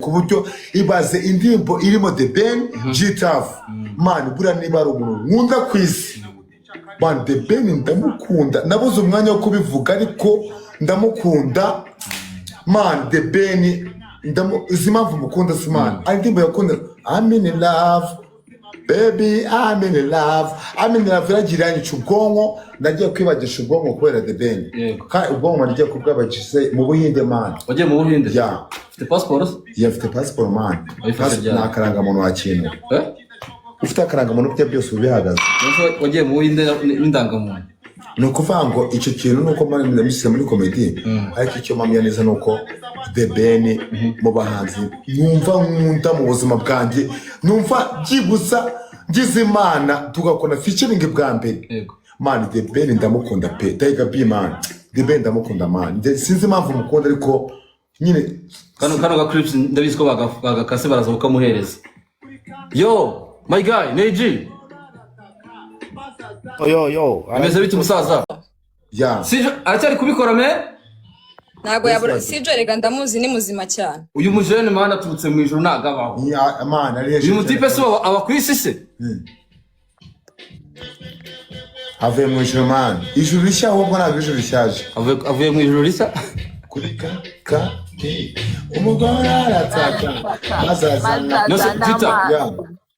ku buryo ibaze indirimbo irimo The Ben, G-Taff. Man, buriya niba ari umuntu nkunda ku isi, man, The Ben ndamukunda. Nabuze umwanya wo kubivuga, ariko ndamukunda, man. The Ben ndamu, izi impamvu mukunda si, man, ari indirimbo yakunda "I'm in love, baby, I'm in love, I'm in love". Iragira yanyica ubwonko. Ndagiye kwibagisha ubwonko kubera The Ben. Kandi ubwonko nagiye kubwabagisha mu Buhinde, man. Wagiye mu Buhinde? Ya. Ufite pasiporo se? Yafite pasiporo, man. Wayifashe ryari? Ni akarangamuntu wa kintu. Eh? Ufite akarangamuntu bye byose uba bihagaze. Mbese wagiye mu Buhinde n'indangamuntu? Ni ukuvuga ngo icyo kintu ni uko ndamushyize muri comedy, ariko icyo mpamya neza ni uko The Ben mu bahanzi numva nkunda mu buzima bwanjye, numva byibuza ngize Imana tugakora featuring bwa mbere. Man, The Ben ndamukunda pe. Tiger B, man, The Ben ndamukunda, man. Sinzi impamvu mukunda, ariko nyine. Kano ga clips ndabizi ko bagakase, baraza kukamuhereza. Yo, my guy Neji. Yo yo. Bimeze bite, umusaza? Ya. Sijo aracyari kubikora me? Ntabwo yabura. Sijo rega ndamuzi, ni muzima cyane. Uyu mujene, man, aturutse mu ijuru, ntabwo abaho. Ya, man, ari hejuru. Uyu mutipe si aba ku isi se? Avuye mu ijuru, man, ijuru rishya ahubwo, ntabwo ijuru rishaje. Avuye mu ijuru rishya. Kuri ka ka te umugore arataka maze azana. Nose Tita, Ya.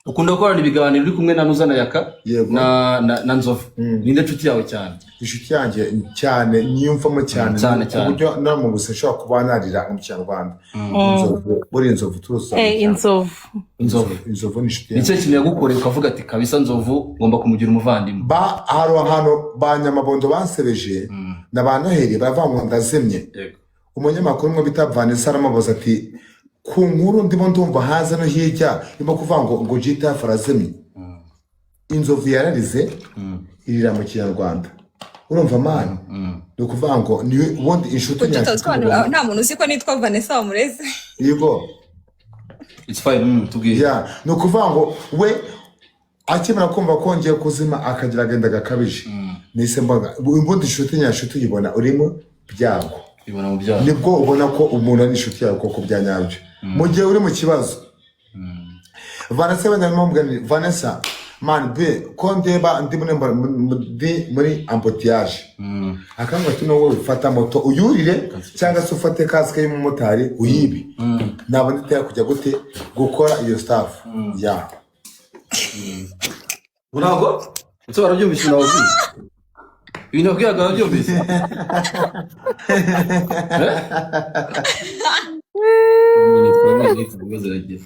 ukunda gukorana ibiganiro uri kumwe na Nuza na Yaka? Yego. Na Nzovu. Ninde nshuti yawe cyane? Inshuti yanjye cyane niyumvamo cyane, Cyane, ku cyane. buryo no mu buzima nshobora kuba narira mu Kinyarwanda, Inzovu. Buriya Inzovu turusa. Eh, Inzovu. Inzovu. Inzovu ni inshuti Ni yanjye. cyo kintu yagukoreye ukavuga ati: "Kabisa Nzovu ngomba kumugira umuvandimwe"? Ba hari ahantu ba Nyamabondo bansebeje na ba Noheli, baravuga ngo ndazimye. Umunyamakuru umwe bita Vanessa aramubaza ati: "Ku nkuru ndimo ndumva hanze no hirya irimo kuvuga ngo G-Taff arazimye." Inzovu yararize, irira mu Kinyarwanda. Urumva, man, ni ukuvuga ngo ni ubundi inshuti Kuki nyanshuti utasobanura? Nta muntu uzi ko nitwa Vanessa Wamureze. Yego. It's fine, tubwire. Ya, ni ukuvuga ngo we akimara kumva ko ngiye kuzima akagira agahinda gakabije. Nahise mbona ubundi inshuti nyanshuti uyibona uri mu byago. Ibona mu byago. Nibwo ubona ko umuntu ari inshuti yawe koko bya nyabyo, mu gihe uri mu kibazo. Vanessa wenda arimo amubwira nti: "Vanessa, man, be ko ndeba ndi muri embouteillage." Akambwira ati: "Wowe ufata moto uyurire cyangwa se ufate kasike y'umumotari uyibe." Ntabwo nditeye kujya gute gukora iyo stuff ya. Ntabwo ese barabyumvise? Ibintu wabwiye, ibintu wabwiraga barabyumvise? Eh? Ziragira.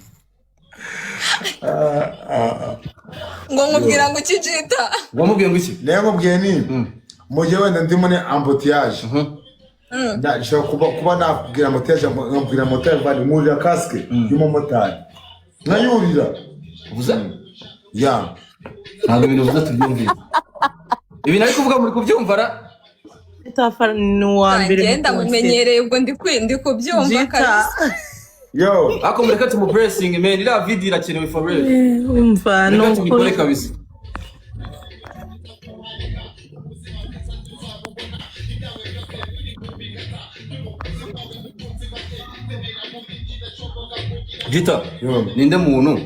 Ngo nkubwira ngo iki, Jita? Wamubwiye ngo iki? Nayo nkubwiye ni mu gihe wenda ndi muri embouteillage, nshobora kuba nabwira motari, nkabwira motari vandi nkurira kasike y'umumotari, nkayurira. Uvuze? Ya. Ntabwo ibintu uvuze tubyumvise. Ibintu ari kuvuga muri kubyumva ra? Tafa ni uwa mbere mu Ngenda kunseka. mumenyereye, ubwo ndi kubyumva. Jita. Kabisa. Yo. Ariko mureke tumublessing, man, iriya video irakenewe for real. Umva, ni Mureke tubikore ukuri. kabisa. Gita. Yo. Ninde muntu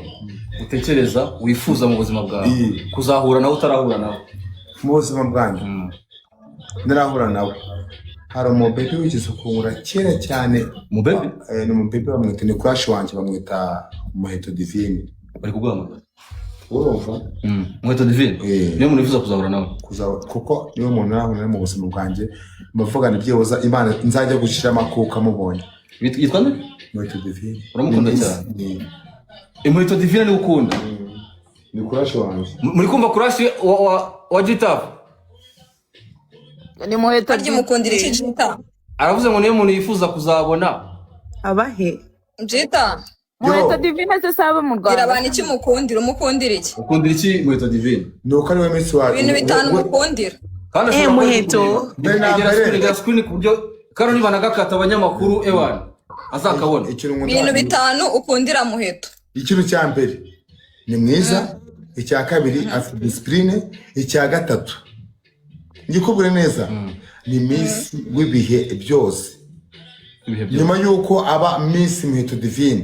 utekereza wifuza mu buzima bwawe kuzahura nawe utarahura nawe? Mu buzima bwanjye ntarahura nawe, hari umubebe wigeze kunkura kera cyane. Umubebe? Eh, ni umubebe, bamwita, ni crush wanjye, bamwita Muheto Divine. Bari kuguhamagara. Urumva? Muheto Divine. Eh. Niyo muntu wifuza kuzahura nawe? Kuko niwe muntu narahura nawe mu buzima bwanjye, mbavuga ni byibuza Imana nzajya gushira amakuka mubonye. Yitwa nde? Muheto Divine. Uramukunda cyane? Ni Muheto Divine niwe ukunda? Ni crush wanjye. Muri kumva crush wa Gitaf? Ni Muheto. Harya umukundira iki, Jita? Aravuze ngo niyo muntu yifuza kuzabona. Abahe? Jita. Muheto Yo. Divine se saba mu Bwira Rwanda? abantu icyo umukundira. Umukundira iki? Ukundira iki Muheto Divine? Ni uko ariwe minsi wacu. Ibintu bitanu umukundira. Kandi Eh, ashobora kuba ari Muheto. kukureba. Mbere na Egera mbere. screen, egera screen ku buryo kano niba nagakata abanyamakuru ewan azakabona. Ikintu nkunda, Ibintu bitanu ukundira Muheto. ikintu cya mbere ni mwiza, icya kabiri afite discipline, icya gatatu ngikubwire neza ni Miss w'ibihe byose. Ibihe byose. Nyuma y'uko aba Miss Muheto Divine.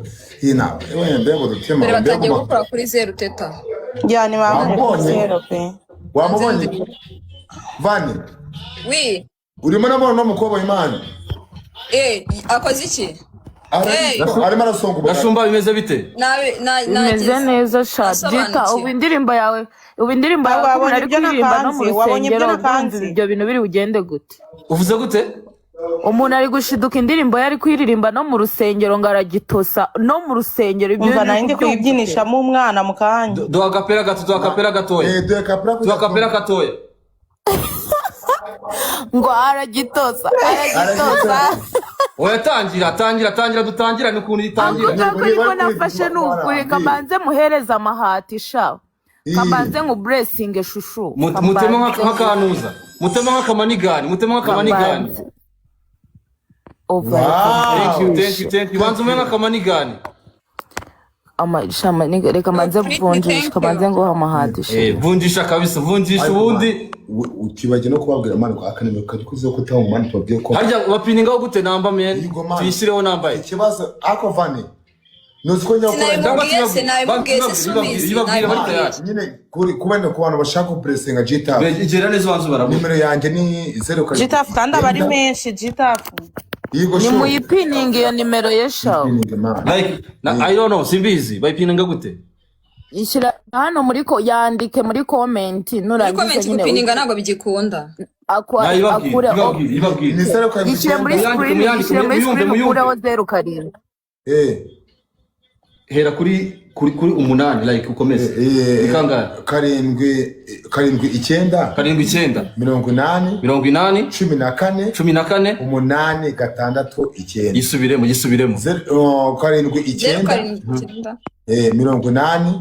Iyi nawe we, mbega udutima. Dore Mbega batangiye gukora kuri zeru, Teta. Njyana bankore kuri Wamubonye? zeru pe. Wamubonye, Vani? Wi. Urimo nabona n'umukobwa w'Imana. Eh, akoze iki? Hey. Arimo arasonga ubugari. Gashumba, bimeze bite? Nabi na Bimeze nagize neza sha. Jita, Nasobanukiwe. ubu indirimbo yawe, ubu indirimbo yawe Ntabwo ko umuntu wabonye ari ibyo kuririmba no mu nakanze, wabonye ibyo rusengero, ndumva nakanze. ibyo bintu biri bugende gute? Uvuze gute? Umuntu ari gushiduka indirimbo ye ari kuyiririmba no mu rusengero, ngo aragitosa no mu rusengero, ibyo Umva, bintu nari ndi uri kubyumva ute? kuyibyinishamo umwana mu kanya. Duha agapera gato, duha agapera gatoya. Eh, duhe kapera. Duha agapera gatoya. Ngo aragitosa, aragitosa. Oya, tangira, tangira, tangira, dutangirane ukuntu itangira. Ako ngako niko nafashe, ni ukuri kamanze muhereze amahati sha, kamanze nkuburesinge shushu. Mutema Kamanze nk'akanuza, mutema nk'akamanigani, mutema nk'akamanigani. Kamanze over. Thank you, thank you, thank you. Banza umwe nk'akamanigani. Reka manze Pretty, mvunjishe. thank you. Kamanze nguhe amahati sha. Eh, vunjisha kabisa, vunjisha ubundi. Utibagiwe no kubabwira, man, ko akanimero kajya kuziho ko utaha umwanya, tubabwiye ko Harya bapiningaho gute namba, man? Yego, man. Tuyishyireho namba ye. Ikibazo ako, Vani, nuzi ko njya gukora. Sinabimubwiye se, nabimubwiye se, subizi. Ibabwire bari Nabimubwiye. tayari. Nyine kuri kubona ku bantu bashaka kupuresinga Gitafu. Igera neza, ubanza ubarabura. Nimero yanjye ni 07. Gitafu kandi aba ari menshi, Gitafu. Yego shu. Nimuyipininge iyo nimero ye sha. Pininge, man. Like na, I don't know, simbizi bayipininga gute. Ishyira hano muri ko, yandike muri comment. Muri Nurangiza comment nyine gupininga ntabwo bigikunda. Nayibabwire. Akure Ibabwire, ibabwire. Ni 07 Ishyire muri 9. Muyandike, screen. muyandike, Ishyire muri muyumve, screen. muyumve. Ukureho 07. Hera kuri 8, like ukomeze. Ni kangahe? 7 7 9. 7 9. 80. 80. 14. 14. 8 6 9. Gisubiremo, gisubiremo. 0 7 Zeru 9. 7 9.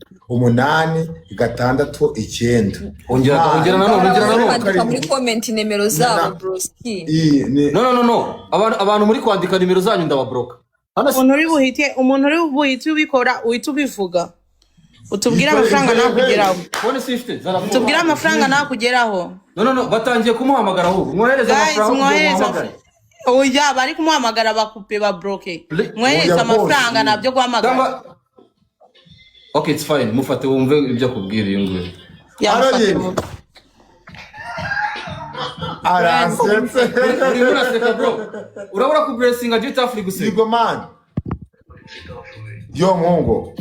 80 14 8 6 9. Ongera, ongera nanone, ongera Bari nanone. kwandika muri comment nimero zabo, broski. Iyi ni No, no, no, no, abantu muri kwandika nimero zanyu ndababroka hano. Umuntu uri buhite ubikora, uhite ubivuga, utubwire amafaranga nakugeraho. Phone sifite zara. Tubwire amafaranga nakugeraho. No, no, no, batangiye kumuhamagara ahubwo mwohereze Guys, amafaranga kugira ngo mwohereze. muhamagare. Oya, bari kumuhamagara bakupe, babroke. Mwohereze Oya, amafaranga boss. nabyo guhamagara. Cyangwa okay, it's fine, mufate wumve ibyo akubwira uyu nguyu. Yamufate. Ararye. Vuba. Arasetse. Urimo uraseka, bro, urabura ku blessinga Gitafu uri guseka. Yego, man. Yo muhungu.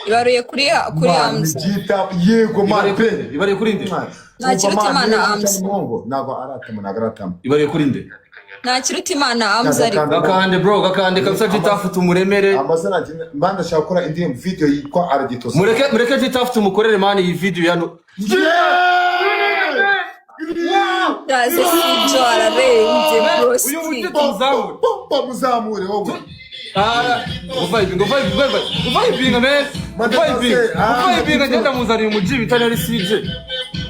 Ibaruye kuri Man, Hamza. Gitafu, yego, man, pe. Ibariye kuri nde? Nta kiruta Imana, Hamza. Muhungu ntabwo aratama, ntabwo aratama. Ibariye kuri nde? Nta kiruta Imana, Hamza, ariko. Gakande, bro, gakande kabisa, Gitafu tumuremere. Amazina mba ndashaka gukora indirimbo, video yitwa Aragitosa. Mureke, mureke Gitafu tumukorere, man, iyi video yano. Yaze Sijo ararenze, broski. Uyu mujyi tumuzamure. Pompa, muzamure wowe. Ah, ngo vibing, ngo vibing, ngo vibing, ngo vibing, man, ngo vibing, ngo vibing, ngenda muzanira umujyi bitari ari CJ.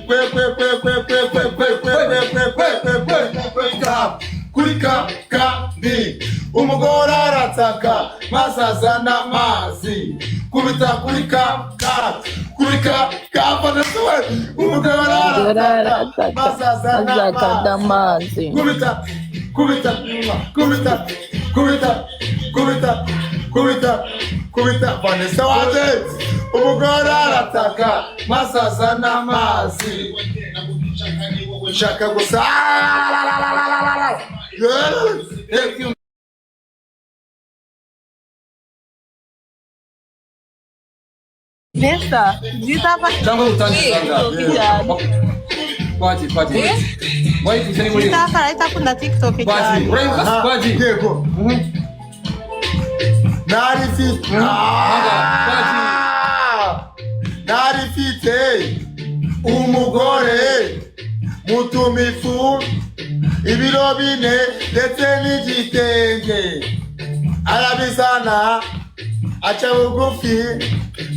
Kwe kwe kwe kwe kwe kwe kwe kwe kwe kwe kwe kwe kwe kwe ka kuri ka ka bi umugore arataka maze azana amazi kubita kuri ka ka kuri ka ka fana we umugore arataka maze azana azakanda amazi amazi. Kubita, kubita, kubita, kubita, kubita, kubita, kubita. Vanessa wanjye, umugore arataka maze azana amazi, nshaka gusa. Thank you. Nesta, Gitafu. Cyangwa utangiye Cyane. Twagiye, twagiye. Wayikise ni muri Gitafu arahita akunda TikTok Twagiye. cyane. Urayibuka, twagiye. Yego, nari mfite nari mfite umugore mutuma ifu ibiro 4 ndetse n'igitenge, arabizana, aca bugufi,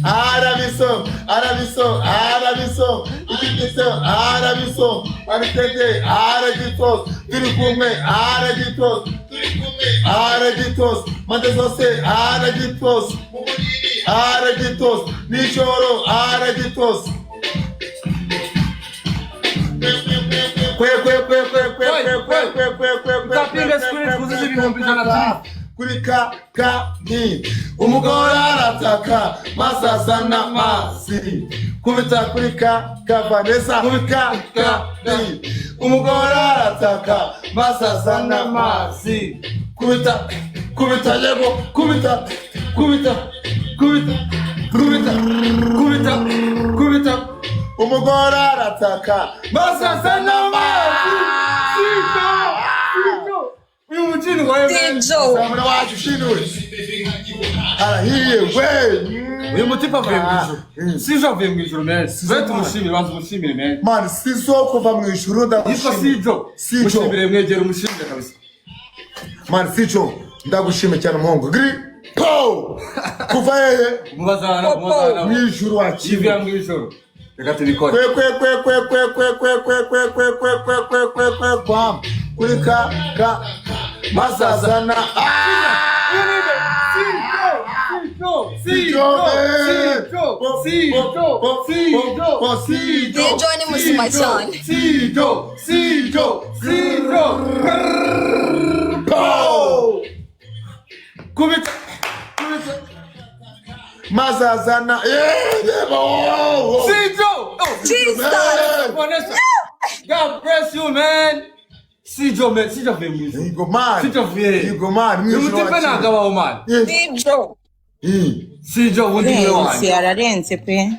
arabiso, arabiso, arabiso igiso, arabiso abitenge, aragitosa, turi kumwe, aragitosa, turi kumwe, aragitosa mpande zose, aragitosa, aragitosa nijoro, aragitosa. Kwe kwe kwe kwe kwe kwe kwe kwe kwe kwe kwe. Tapinga screen twuzuze 100,000 turi. Kuri ka ka ni umugore arataka masasa n'amazi. Kubita kuri ka ka Vanessa, kuri ka ka ni umugore arataka masasa n'amazi. Kubita kubita yego, kubita kubita kubita kubita Kubita kubita. Umugore arataka masasa n'amazi. Uyu mukino wawe man. Sijo. Samura wacu ushinzwe arahiye we. Uyu mutipe avuye mu ijuru. Sijo avuye mu ijuru, man. Twe tumushimire, banza umushimire, man. Man, sizo kuva mu ijuru, Yitwa ndagushimiye. Sijo. Sijo. Mushimire, mwegere umushimire kabisa. Man, sijo, ndagushimiye cyane umuhungu gri po kuva hehe? Mubazana. Popo. Mubazana. Mu ijuru Yivira wakiriye. mu ijuru. Reka tubikore. Kwe kwe kwe kwe kwe kwe kwe kwe kwe kwe kwe kwe kwe kwe kwe kwam kuri ka ka masazana. Sijo. Sijo. Sijo. Sijo. Sijo. Sijo ni muzima cyane. Sijo. Sijo. Sijo. Po. Kubita. Kubita. Masazana yebo. Sijo. Oh, Jesus. Vanessa. God bless you, man. Sijo, man. Sijo avuye mu ijuru. Yego man. Sijo avuye. Yego man, mu Uyu ijuru mutipe wakiriye. ntabwo abaho, man. Sijo. Sijo ubundi niwe Arenze, wanjye. ararenze pe.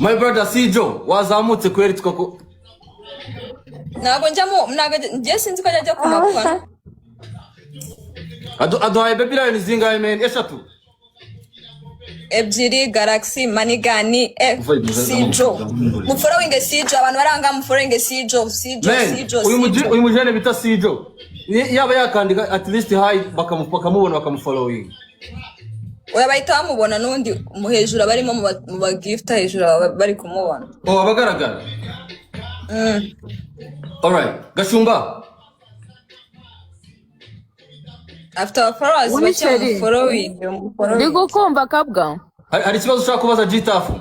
My brother Sijo, wazamutse kweri tukako. Ntabwo njya mu, ntabwo njye sinzi ko ajya ajya ku mapano. Aduhaye baby lion zingahe, man? Eshatu. Ebyiri, galaxy manigani e Sijo. Mufollowing Sijo, abantu baranga mufollowing Sijo, Sijo. Man, Sijo. uyu muji Sijo. uyu mujene bita Sijo. Yaba yakandika at least hi bakamubona, bakamufollowing. Oya, bahita bamubona n'undi mu hejuru abarimo mu ba gifta hejuru baba bari kumubona. Oh, abagaragara. Alright, Gashumba. Afite aba followers Oui, bake. chérie. Mufollowing. Ndi gukumva kabwa. Hari ikibazo ushaka kubaza Gitafu?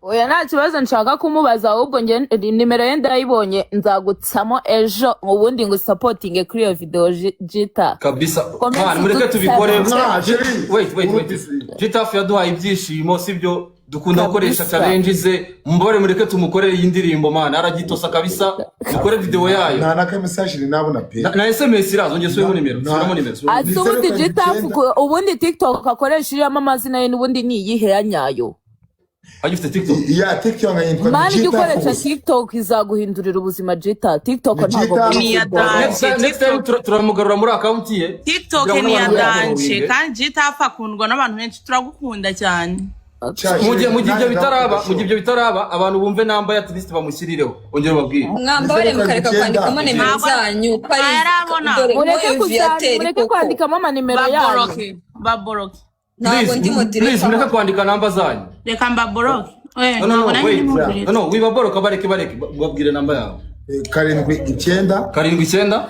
Oya, nta kibazo nshaka kumubaza, ahubwo njye nimero ye ndayibonye, nzagutsamo ejo ubundi ngo supportinge kuri iyo video Jita. Kabisa. Komeza. Man, mureke tubikore. Ah, chérie. Wait, wait, wait. Gitafu yaduhaye ibyishimo, sibyo? Dukunda gukoresha Kabisa. challenge ze. Mubare mureke tumukorere iyi ndirimbo, man. Aragitosa kabisa. Dukore video yayo. Nta naka message nabona pe. Na SMS iraza, ongera usubiremo nimero. Subiramo nimero. Subiramo. Ati ubundi Ni zeru Jita karindwi icyenda. ubundi TikTok akoresha irimo amazina ye n'ubundi ni iyihe ya nyayo? Hajya ufite TikTok? Ya TikTok yitwa Man, ijya Jita ukoresha Force. TikTok izaguhindurira ubuzima. Jita, TikTok Ni ntabwo Jita. muri Ni iya football. dance. Next time turamugarura muri account ye. TikTok Kugira ngo ni iya n'abantu dance. bamufollowinge. Kandi Gitafu akundwa n'abantu benshi, turagukunda cyane. Mu gihe ibyo bitaraba, abantu bumve namba ya at least bamushyirireho. Ongera ubabwire. Mwambabare mukareka kwandikamo nimero Ntabwo- zanyu ko ari Ntarabona. dore Mureke nk'uyu kuzana Viateur mureke koko. kwandikamo amanimero yanyu. Baboroke, baboroke. Ntabwo ndi Please, mureke moderator. kwandika namba zanyu. Reka mbaboroke. No, no, no, ntabwo nanjye wait. ndi moderator. No, no, wibaboroka, bareke, bareke. Babwire namba yawe. 79. 79. 80. 80.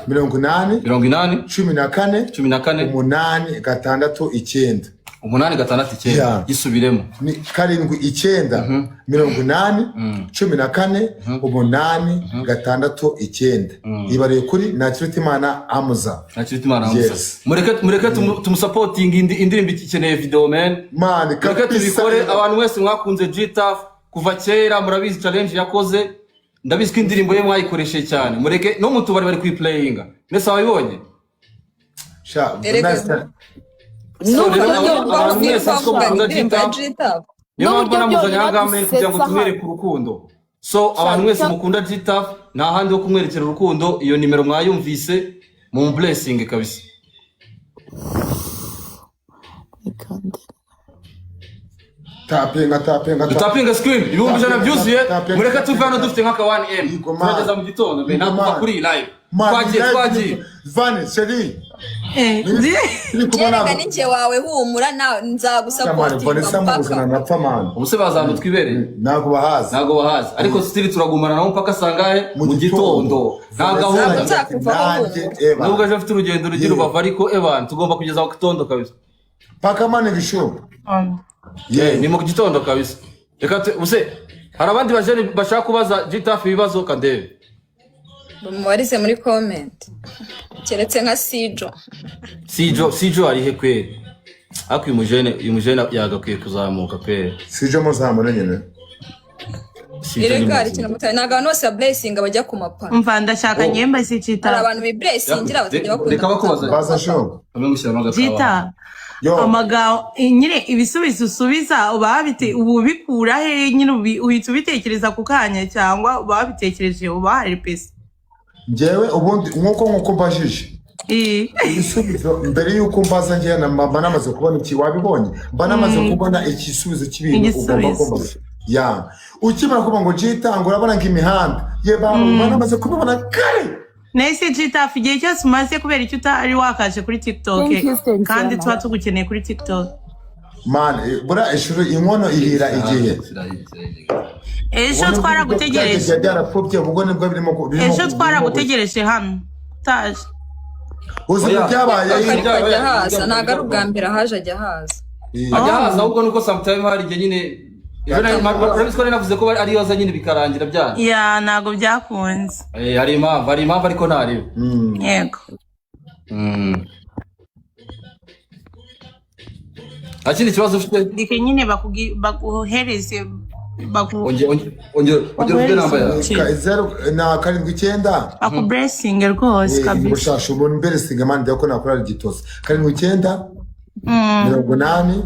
14. 14. 869. 869. Yeah. Gisubiremo. Ni 79 80 14 869, ibariye kuri Ntakirutimana Amuza. Ntakirutimana Amuza. Yes. Mureke tumusapotinge, indirimbo ikeneye video, man. Man, Mureke kabisa. tubikore. Abantu mwese mwakunze Gtaf kuva kera, murabizi challenge yakoze. Ndabizi ko indirimbo ye mwayikoresheje cyane. Mureke no mu tubari bari kuyiplayinga. Mwese wabibonye. Sha, Erega- nice. N'uburyo Rero abantu mwese ko mukunda indirimbo ya Gtaf. Gtaf. Niyo mpamvu N'uburyo namuzanye byonyine ahangaha, man, kugira ngo adusetsa tumwereke hano. urukundo. So abantu mwese mukunda Gtaf, nta handi ho kumwerekera urukundo. Iyo nimero mwayumvise, mu blessing kabisa. Tapinga, tapinga. Dutapinga screen, 100,000 byuzuye. Tapinga, Mureke tapinga. tuve hano dufite nk'aka 1M. Yego, man. Turageza mu gitondo mbe Yego, ntabwo man. kuri iyi live. Man, Twagiye, live. twagiye. Vani, chérie. Turi kumwe Jerega ntabwo. ninjye wawe, humura na Man, nzagusapotinga Vanessa mubuzana mpaka. napfa, man. Ubu se bazantu twibereye? Ntabwo bahazi. Ntabwo bahazi, ariko still turagumana nabo mpaka sangahe? Mu gitondo, nta gahunda. Nzakuvaho. Nanjye, eba. Nubwo ejo afite urugendo rugira Yeah. rubavu, ariko evan tugomba kugeza ku gitondo kabisa. Paka man gisho. Yeah, ni mu gitondo kabisa. Reka ubuse Hari abandi bajene bashaka kubaza G-Taff ibibazo? Kandebe. Bamubarize muri comment, keretse nka Sijo. Sijo, Sijo arihe kweri? Ariko uyu mujene yagakwiye kuzamuka kweri. Sijo muzamure nyine. Sijo ni Erega hari muzima. ikintu mutari, ntabwo abantu bose ba blessing bajya ku mapano. Umva, ndashaka nyemba si Hari Jita. abantu biblessingira batajya bakunda Reka bakubaza. Baza sho. Kamwe gushyiramo agakawa. Jita. Yo. Amagambo nyine, ibisubizo usubiza uba wabite, uba ubikura he nyine? Uhita ubitekereza ku kanya cyangwa uba wabitekereje, uba warepese? Njyewe ubundi nk'uko mbajije ibisubizo mbere y'uko mbaza, njyewe mba namaze kubona iki, wabibonye, mba namaze kubona igisubizo cy'ibintu ugomba Igisubizo. kumbaza. Ya, ukimara kuvuga ngo jitanga, urabona ngo imihanda ye, mba namaze kubibona kare. Nese Jita, igihe cyose umaze, kubera icyo utari wakaje kuri TikTok? Thank you, Cynthia. Kandi tuba tugukeneye kuri TikTok. Man, buriya ishuri inkono ihira igihe. Ejo Ubwo nibwo twaragutegereje. byagiye byarapfubye, ubwo nibwo birimo Ejo twaragutegereje hano utaje. Uzi Oya. byabaye. Ariko ajya haza, ntabwo ari ubwa mbere ahaje, ajya haza. Ajya haza, ahubwo nuko sometime hari igihe nyine ejo urabizi ko nari navuze ko ari yoza nyine bikarangira byanze. Ya, ntabwo byakunze. Eh, hari impamvu ariko ntareba. Yego. Nta kindi kibazo ufite? Ndike nyine baguhereze Ongera ongera uvuge namba yawe. 0 na 7 9. Bakublessinge rwose kabisa. Ubushasha umuntu mbere siga mani ko nakora igitosi, 7 9 80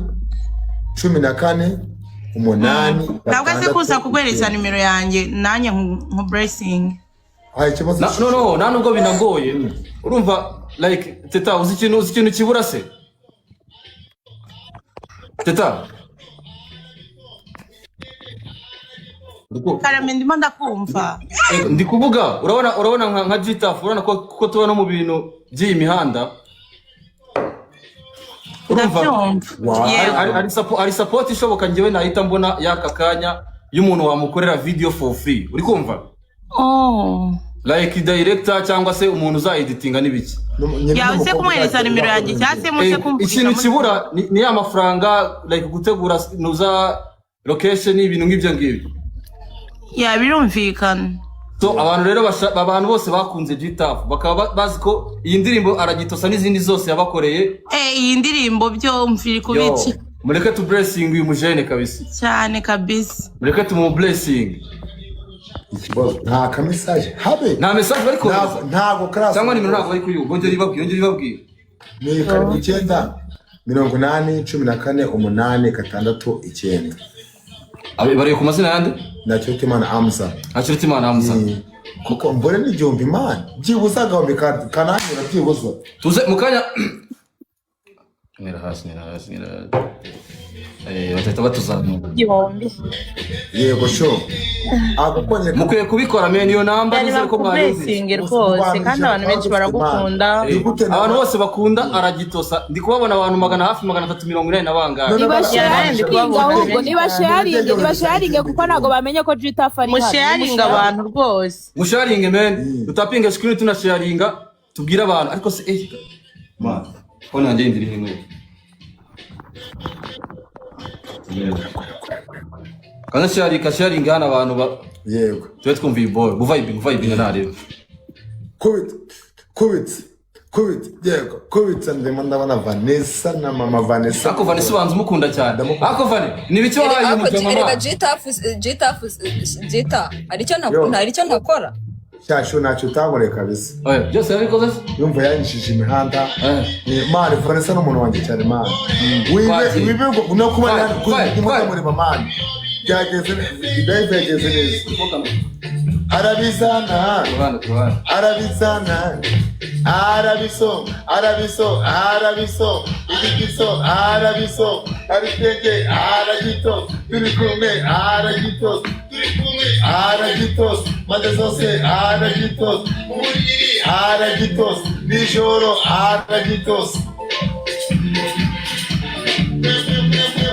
14 8. Ntabwo azi kuza kuguhereza nimero yanjye nanjye nku blessing. Hari ikibazo? No, nta nubwo binagoye. Urumva, like, Teta, uzi ikintu kibura se, Teta? Karame, ndimo ndakumva. Ndi kuvuga, urabona nka G-Taff, urabona ko kuko tuba no mu bintu by'iyi mihanda, urumva? Ndabyumva. Wow. Yego. Hari support ishoboka njyewe nahita mbona y'aka kanya y'umuntu wamukorera video for free, uri kumva? Oh. Like director cyangwa se umuntu uzayeditinga n'ibiki. Yawe se kumuhereza nimero yanjye cyangwa se muze kumvugisha Ikintu kibura ni ya mafaranga, like gutegura nuza location, ibintu nk'ibyo ngibyo. Ya, birumvikana. So abantu rero abantu bose bakunze G-Taff bakaba bazi ko iyi ndirimbo aragitosa n'izindi zose yabakoreye. Eh, iyi ndirimbo byo mviri Yo, kubica. mureke tu blessing uyu mujene kabisa. Cyane kabisa. Mureke tumu blessing. Ikibazo, nta ka message habe. Nta message bari kohereza? Ntabwo class. Cyangwa nimero ntabwo bari kuyumva. Ongera ibabwire, ongera ibabwire. Ni 7 9 80 14 8 6 9. Bari ku mazina yande? Ntakirutimana Amza. Ntakirutimana Hamza. Kuko mbone n'igihumbi imana byibuze agahumbi kananyura byibuze. Tuze mu kanya. Mwera hasi, mwera hasi, mwera hasi. Batahita batuzamura. 1000. Yego sho agukonyeka. Mukwiye kubikora men, iyo namba Yani nizere ko mwayumvise. bakublessinge rwose, kandi abantu benshi baragukunda. Abantu bose bakunda aragitosa, ndi kubabona abantu magana, hafi 380 na bangahe. None Niba Yeah, ndi sharingi kubabona ahubwo benshi niba cyane. sharingi, niba sharingi, kuko ntabwo bamenye ko G-Taff ari hano. Musharinga abantu rwose. Musharinge men, dutapinge screen, tunasharinga, tubwire abantu. Ariko se man, phone yanjye yindi iri he? Kana sharinga, sharinga hano abantu ba Yego. tube twumva iyi boy vibing, vibing ntarebe. Kubita kubita kubita, yego kubita. Ndimo ndabona Vanessa na mama Vanessa. Ariko Vanessa ubanza umukunda cyane. Ndamukunda. Ariko Vane, ni ibiki wahaye uyu mujama? Erega Man? G-Taff, G-Taff, hari icyo Yo. hari icyo ntakora. Cyashu ntacyo utankoreye kabisa. Oya, byose yabikoze se? Yumva yanyishije imihanda. Man, Vanessa ni umuntu wanjye cyane man. Wibe Twagiye. wibe no kuba Twagiye, twagiye, ndimo twagiye. ndamureba man. Byageze neza, byageze neza. Arabizana. Ku ruhande, ku ruhande. Arabizana, arabiso arabiso arabiso igigiso arabiso aritenge aragito turi kumwe aragito turi kumwe aragitos maze zose aragitos umubiri aragitos nijoro aragitos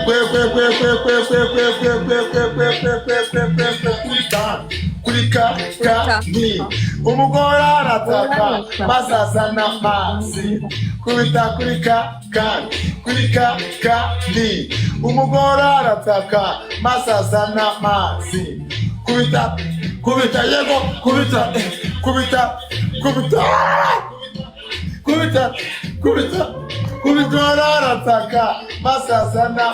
kwe kwe kwe kwe kwe kwe kwe kwe kwe kwe kwe kwe kwe kwe kwe kwe kuri ka kuri ka ka ni umugore arataka maze azana amazi. Kubita kuri ka kandi kuri ka kandi. Umugore arataka masasa n'amazi. Kubita, kubita, yego, kubita, kubita, kubita, kubita, kubita. Umugore arataka masasa na